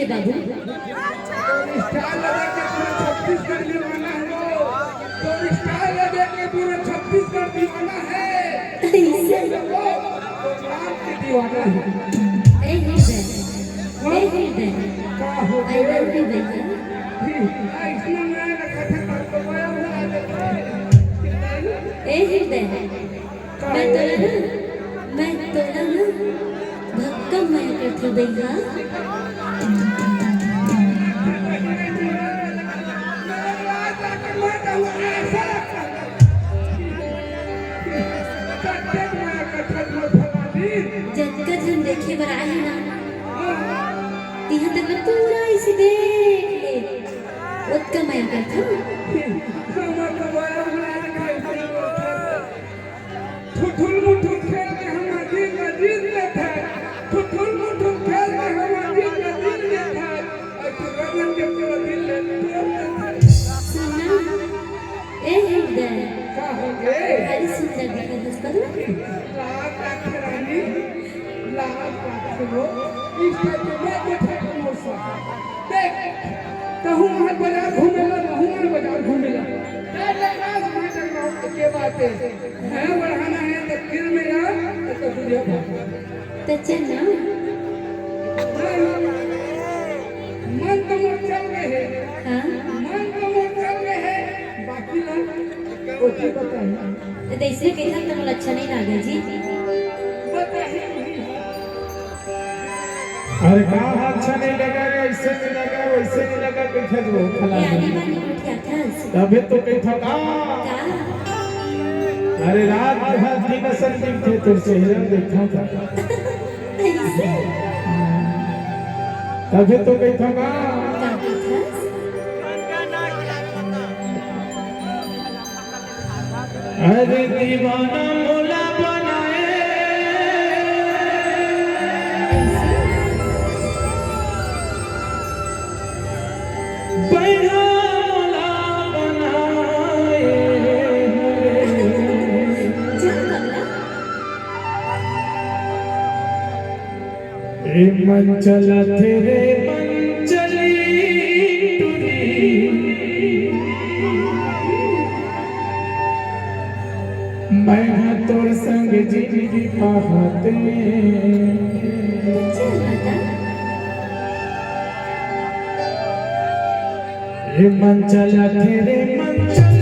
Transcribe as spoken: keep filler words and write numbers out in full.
बाबू। तोर स्टाइल लगा के पूरा छत्तीसगढ़ दीवाना है वो। तोर स्टाइल लगा के पूरा छत्तीसगढ़ दीवाना है। ऐसे। वो तो नाम के दीवाना है। ए हृदय, ए हृदय, का हो I love you भैया। अइसना मैं ना कथा कर तो मैं ए हृदय, मैं तोला ना, मैं तोला ना भक्कम मया करथों दई हा। जतका झन देखे बर आए हे ना, तिहा तक ला पूरा अइसे देख ले, ओतका मया करथों। ठुठुल मुठुल खेल के हमर दिल ला जीत लेथे। ठुठुल मुठुल खेल के हमर दिल ला जीत लेथे। अउ तू रंगन के पूरा दिल ला तोड़ देथे। सुन ना, ए हृदय। का हो गे? बड़ी सुंदर दिखत हस पगला। लाख लाख रानी, लाख लाख सुनो। इस टाइप के मत बैठे मोर साथ। देख, कहूँ वहाँ बाजार घूमेला, कहूँ वहाँ बाजार घूमेला। चार टकरास, पाँच टकरास के बात है। मैं बढ़ाना है तो फिर मेरा, तो, तो तुझे तो चल ना। मन तो मोर चल रहे हैं। हाँ। मन तो मोर चल रहे हैं। बाकी ला, वो जी बताए। त अइसने कहिथन त मोला अच्छा नइ लागे जी। अरे का अच्छा नइ लगे रे, अइसे नइ लगे, वइसे नइ लगे, कहिथे जो खला। ये आनी बानी गोठियाथस। तभे तो कहिथों का। का? अरे रात भर दिन असन दिखथे तोर चेहरा देखथों का। अइसे? तभे तो कहिथों का। का कहिथस? अरे दीवाना मोला बनाए। बइहा मोला बनाए। ए मन चलत हे रे मन चली टुरी। मैं ह तोर संग जिनगी पाहत। ए मन चलत हे रे मन चली